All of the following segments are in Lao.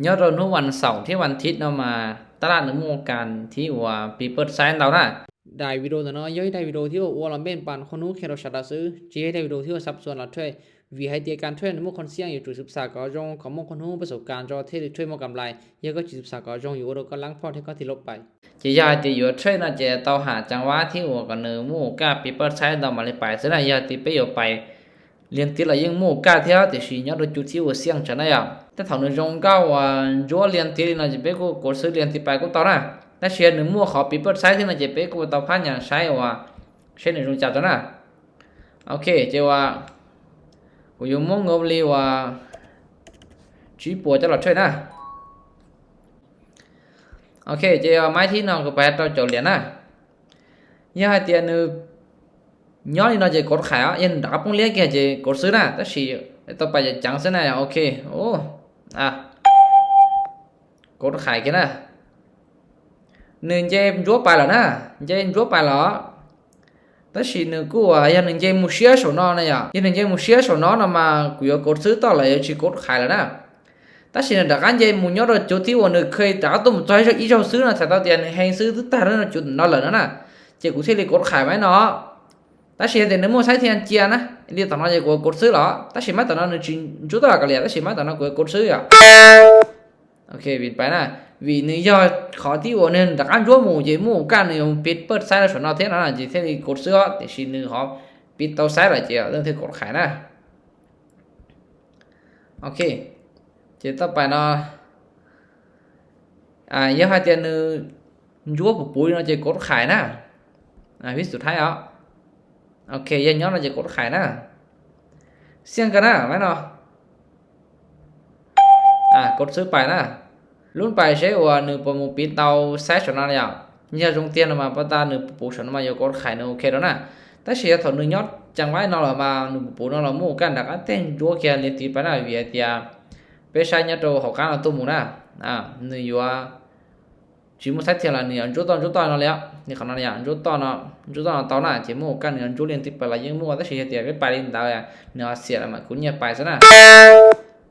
ຍອດໂດນຮູ້ວັນເສົາທີ່ວັນທິດເນາະ ມາຕະຫຼາດໃນໝູ່ການທີ່ວ່າປີເປີດໄຊເຮົານະ. ໄດ້ວິດີໂອເນາະ ຍ້ອຍໄດ້ວິດີໂອທີ່ວ່າອັວລະເມັນປານຄົນຮູ້ແຄ່ໂດຊາດາຊື ຈີໄດ້ວິດີໂອທີ່ວ່າສັບສວນລະເທຣດ ວິໄທເຕຍການເທຣດໃນໝູ່ຄົນສ່ຽງຢູ່ຈຸດສຶກສາກໍຢອງຂອງໝູ່ຄົນຮູ້ປະສົບການຈອເທຣດເທຣດໝູ່ກຳໄລ ເຍາກໍຈຸດສຶກສາກໍຢອງຢູ່ໂອໂດກໍລັງພໍເທດກໍທີ່ລົບໄປ ຈະຢາກຕິຢູ່ເທຣດນະ ຈະຕ້ອງຫາຈັງຫວະທີ່ວ່າກັນເນີໝູ່ກາປີເປີດໄຊດອກມາເລີຍໄປ ສະນັ້ນຢາກຕິໄປຢູ່ໄປ ລຽນຕິດລະຍິງໝູ່ກາເທດ ແຕ່ຊິຍອດໂດນຈຸດທີ່ວ່າສ່ຽງຈະໄດ້ອະ ແຕ່ເທົ່າໜຶ່ງຈົງເກົ້າວ່າຈົວລຽນຕິດນະ ຈະເປັນກູກົດຊື້ລຽນຕິດໄປກູເຕົານະ ແຕ່ເສຍໜຶ່ງໝູ່ເຂົາປີເປີດໄຊທີ່ນະ ຈະເປັນກູເຕົາຜ່ານຫຍັງໃຊ້ວ່າ ເຊັ່ນໜຶ່ງຈົງຈັບຕົວນະ ໂອເຄ ຈະວ່າ ກູຢູ່ໝູ່ງົບລີວ່າ ຈີປົວຈະຫຼອດຊ່ວຍນະ ໂອເຄ ຈະວ່າໄມ້ທີ່ນອນກູໄປເຕົາໂຈລຽນນະ ຍາໃຫ້ຕຽນໜຶ່ງ ຍ້ອນນີ້ເນາະ ຈະກົດຂາຍເອົາ ເຫັນດາວປຸງລຽນກະຈະກົດຊື້ນະ ແຕ່ຊິຕໍ່ໄປຈະຈັງຊື້ນະ ໂອເຄ ໂອ້ ອາ ກົດຂາຍກະນະ ໜຶ່ງເຈຈົວໄປແລ້ວນະ ເຈຈົວໄປແລ້ວ ແຕ່ຊິໜຶ່ງກູວ່າ ຢ່າໜຶ່ງເຈມູເຊຍໂຊນອນນະ ຢ່າໜຶ່ງເຈມູເຊຍໂຊນອນນະ ມາ ກູຢາກກົດຊື້ຕໍ່ແລ້ວ ຊິກົດຂາຍແລ້ວນະ ແຕ່ຊິໜຶ່ງດາກອັນເຈມູຍອດໂດນຈຸດທີ່ວ່າໜຶ່ງເຄີຍຕາຕຸ້ມຈອຍອີ່ເຈົ້າຊື້ນະ ສາຍຕາຕຽນແຮງຊື້ຕຶດຕາເລື່ອນຈຸດນອນເລີຍນະ ເຈກູເທດລີກົດຂາຍໄວ້ເນາະ ແຕ່ຊິເຮັດໃຫ້ໜຶ່ງໝູ່ໄຊທຽນເຈຍນະ ລີຕອນນອນເຈກູກົດຊື້ແລ້ວ ແຕ່ຊິມາຕອນນອນໜຶ່ງຈິງຈຸດຕອນກະເລີຍ ແຕ່ຊິມາຕອນນອນກູກົດຊື້ອະ ໂອເຄ ວິນໄປນະ ວິນໜຶ່ງຢອດ ຂໍທີ່ໂອໜຶ່ງ ດາກອັນຢວໝູ ເຈໝູການໜຶ່ງປິດເປີດໄຊລະສວນນອກເທນນະ ເຈເທນກົດຊື້ ເຈຊິໜຶ່ງຂໍປິດເຕົາໄຊລະ ເຈເລີ່ມເທນກົດຂາຍນະ ໂອເຄ ເຈຕໍ່ໄປເນາະ ອາ ຢາກໃຫ້ຕຽນໜຶ່ງ ຢວປູປູເນາະ ເຈກົດຂາຍນະ ອາ ວິດສຸດທ້າຍເອົາ ໂອເຄ ຢ້ານຍ້ອນວ່າຈະກົດຂາຍນະ ສ່ຽງກັນນະ ແມ່ນເນາະ ອາ ກົດຊື້ໄປນະ ລຸ້ນໄປເຊວ່າໜຶ່ງປະມູປິດເຕົາແຊຊອນນະ ຍາຈົງຕຽນມາປະຕາໜຶ່ງປູປູຊອນມາ ໂຍກົດຂາຍໜຶ່ງ ໂອເຄແລ້ວນະ ແຕ່ເສຍເທົ່າໜຶ່ງຍອດຈັງໄວ້ນອນລະມາ ໜຶ່ງປູປູນອນລະໝູກັນ ດັກອາເຕັນຈົວແຄເລນຕີໄປນະ ເວຍເຕຍ ເປຊາຍຍາໂຕເຂົາການເອົາໂຕໝູນະ ອາ ໜຶ່ງຢູ່ວ່າ ຈີມາໃຊ້ທຽນລະນີ້ ອັນຈຸດຕອນ ຈຸດຕອນນັ້ນແຫຼະ ນີ້ເຂົານັ້ນແຫຼະ ອັນຈຸດຕອນເນາະ ຈຸດຕອນເຕົາໜ້າ ເຈໂມກາເໜືອ ອັນຈຸດລຽນຕິດໄປລະຍິງໂມ ແຕ່ຊິເຮັດແຕ່ໄປໄປລິນດາວ ເໜືອເສຍລະມາກຸນຍາໄປຊະນະ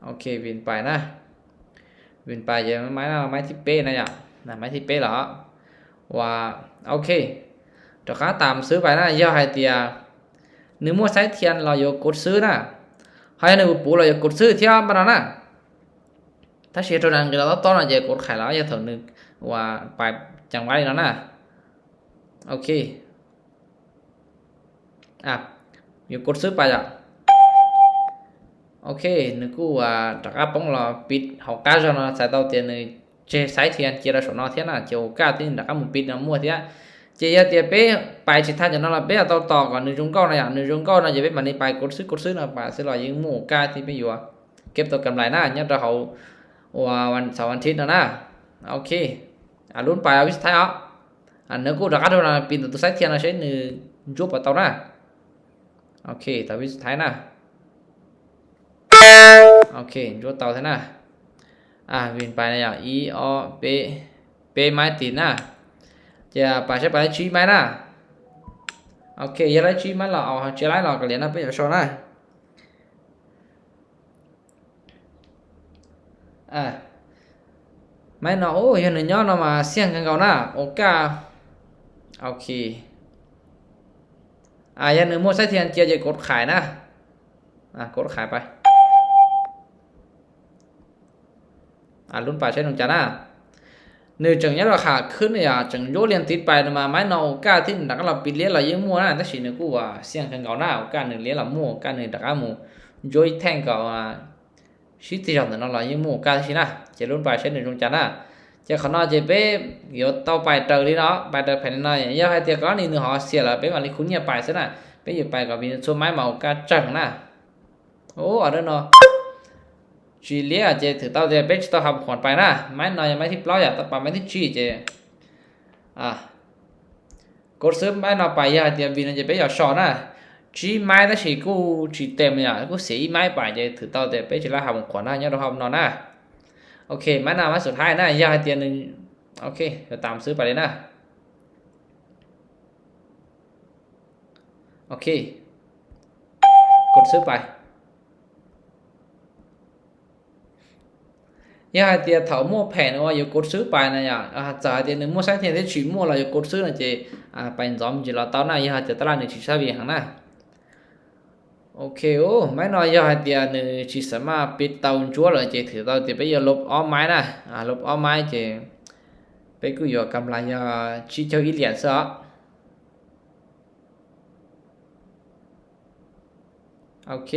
ໂອເຄ ວິນໄປນະ ວິນໄປ ເຈໄມ້ນະ ໄມ້ທີ່ເປນະ ນະ ໄມ້ທີ່ເປລະ ວ່າ ໂອເຄ ດອກກາຕາມຊື້ໄປນະ ຢ່າໃຫ້ເຕຍ ໜຶ່ງໂມໃຊ້ທຽນລະໂຍກົດຊື້ນະ ໃຫ້ໜຶ່ງປູລະໂຍກົດຊື້ທຽນບານານະ ຖ້າເຊໂຕນັ້ນກໍຕ້ອງເອົາໃຈກົດຂາຍແລ້ວ ຢ່າເຖິງໜຶ່ງວ່າປາຍຈັງຫວະນີ້ແລ້ວນະ ໂອເຄ ອາ ຢູ່ກົດຊື້ໄປລະ ໂອເຄ ນຶກວ່າຕະກາປ້ອງລະປິດເຮົາກາຈະນອນໃສ່ເຕົາຕຽນໜຶ່ງ ເຈໃຊ້ທຽນເຈລະສອນອທຽນນະ ເຈໂອກາດທີ່ຕະກາໝູປິດນຳໝວດທຽນ ເຈຢ່າຕຽເປໄປຊິທ່ານຈະນອນລະເປເອົາຕໍ່ກ່ອນ ໜຶ່ງຈຸດເກົ້ານະ ໜຶ່ງຈຸດເກົ້ານະ ຢ່າເປັນບາດນີ້ໄປກົດຊື້ ກົດຊື້ນະ ໄປຊື້ລະຍິງໝູກາທີ່ໄປຢູ່ ເກັບຕົວກຳໄລນະ ຍາມເຮົາວ່າວັນເສົາວັນທິດນະນະ ໂອເຄ ອາ ລຸ້ນໄປ ອາ ວິດສຸດທ້າຍເອົາ ອັນເນີກູດາກາໂດນາປີນຕົວໄຊທຽນນະ ໃຊ້ໜຶ່ງຈຸບເອົາເຕົານະ ໂອເຄ ຕາວິດສຸດທ້າຍນະ ໂອເຄ ຈຸບເຕົາແທ້ນະ ອາ ວິນໄປນະ ອີ ອໍ ເປ ເປໄມ້ຕີນນະ ຈະປາໃຊ້ປາໄດ້ຈີໄມ້ນະ ໂອເຄ ຢ່າໄດ້ຈີໄມ້ລະ ເອົາເຈໄລລະກະເລນນະ ເປັນຊອນນະ ອາ ໄມ້ເນາະ ໂອ້ ຍານເນີຍ້ອນເອົາມາສ່ຽງກັນເກົ່ານະ ໂອກາ ໂອເຄ ອາ ຍານເນີໝົດໃຊ້ທຽນເຈຍ ຈະກົດຂາຍນະ ອາ ກົດຂາຍໄປ ອາ ລຸ້ນປາໃຊ້ໜຶ່ງຈານນະ ໜຶ່ງຈຶ່ງຍາລາຄາຂຶ້ນຍາ ຈຶ່ງໂຍລຽນຕິດໄປນະມາ ໄມ້ເນາະ ໂອກາທີ່ດັກລະປິດລຽນລະຍິງໝູນະ ແຕ່ຊິໜຶ່ງກູວ່າສ່ຽງກັນເກົ່ານະ ໂອກາໜຶ່ງລຽນລະໝູ ໂອກາໜຶ່ງດັກອະໝູ ໂຍອີກແທ່ງກໍວ່າ ຊິຕິຈອມເນາະ ລະຍິງໝູ ໂອກາຊິນະ ເຈລຸ້ນປາໃຊ້ໜຶ່ງຈົງຈານນະ ເຈຂະໜອດເຈເປ ໂຍຕໍ່ໄປເຕີລີເນາະ ໄປເຕີແຜ່ນນ້ອຍ ຢ່າໃຫ້ເຕຍກໍນີ້ໜຶ່ງຫອເສຍລະ ເປັນວ່າລິຄຸນຍາໄປຊະນະ ເປັນຢູ່ໄປກໍມີຊົມໄມ້ເມົາ ໂອກາຈັ່ງນະ ໂອ້ ອາເດີເນາະ ຈີເລຍ ເຈຖືເຕົາເຕຍ ເປັນຊິຕ້ອງຮັບຂວັນໄປນະ ໄມ້ນ້ອຍ ໄມ້ທີ່ເປົ່າ ຢ່າຕໍ່ໄປໄມ້ທີ່ຈີ ເຈ ອາ ກົດຊື້ໄມ້ເນາະ ໄປ ຢ່າໃຫ້ຕຽມວິນ ເຈເປັນຢ່າຊອນນະ ຈີໄມ້ຕາຊີກູຈີເຕັມ ຢ່າກູເສຍອີໄມ້ໄປ ເຈຖືເຕົາເຕຍ ເປັນຊິລະຮັບຂວັນນະ ຍອດຮັບນອນນະ ໂອເຄ ໄມ້ນະ ໄມ້ສຸດທ້າຍນະ ຢ່າໃຫ້ຕຽມໜຶ່ງ ໂອເຄ ດຽວຕາມຊື້ໄປເລີຍນະ ໂອເຄ ກົດຊື້ໄປ ເ Yau hais tias thaum mua phe nai, yua gou suh pai nai, yau zai hais tias nai mua sai thie tih qi mua la yua gou suh nai, ces pai nzom jiex lov tau nai, yau hais tias ta laj nai qi sai vienh hang nai. Ok, o, mai nai yau hais tias nai qi samart pit tau njuov lov, ces thim tau tias peb yua lov ob mai nai, lov ob mai ces peb kuj yuav kam lais yua qi cau i liam xwb os. Ok,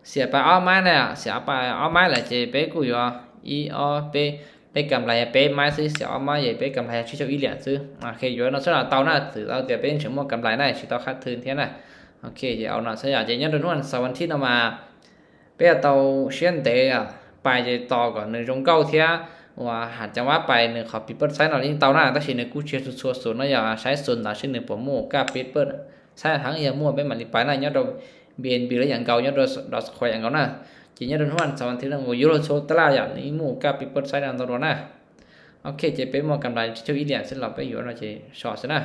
sia pai ob mai nai, sia pai ob mai lov ces peb kuj yuav i, o, peb, peb kam lais peb mai xwb, sia ob mai ces peb kam lais qi cau i liam xwb. Ok, yuav nov xwb los tau nai, thim tau tias peb tseem muaj kam lais nai, tsis tau khab thwv thiab nai. Ok, ces au nov xwb yom, ces nyob rau hnub ເສົາ ວັນອາທິດ nov mas peb tau siab ntev pai ces tos kom nws zoo nkauj thiab, uas has cang vab pai nws qhov pit pawt saib nov yeej tau nai, tab sis nws kuj tsis tshua xoom nov, yog saib xoom ntawd seb nws puas muaj kam pit pawt saib heev, yog muaj peb mam li pai nai, nyob rau bnb los yam nkaus, nyob rau Dogecoin yam nkaus nai. Ces nyob rau hnub ເສົາ ວັນອາທິດ nov yuav luag txhua ta laj yom, nws muaj kam pit pawt saib ntau dua nai. Ok, ces peb muaj kam lais qi cau i liam xwb los peb yuav nov ces so xwb nai.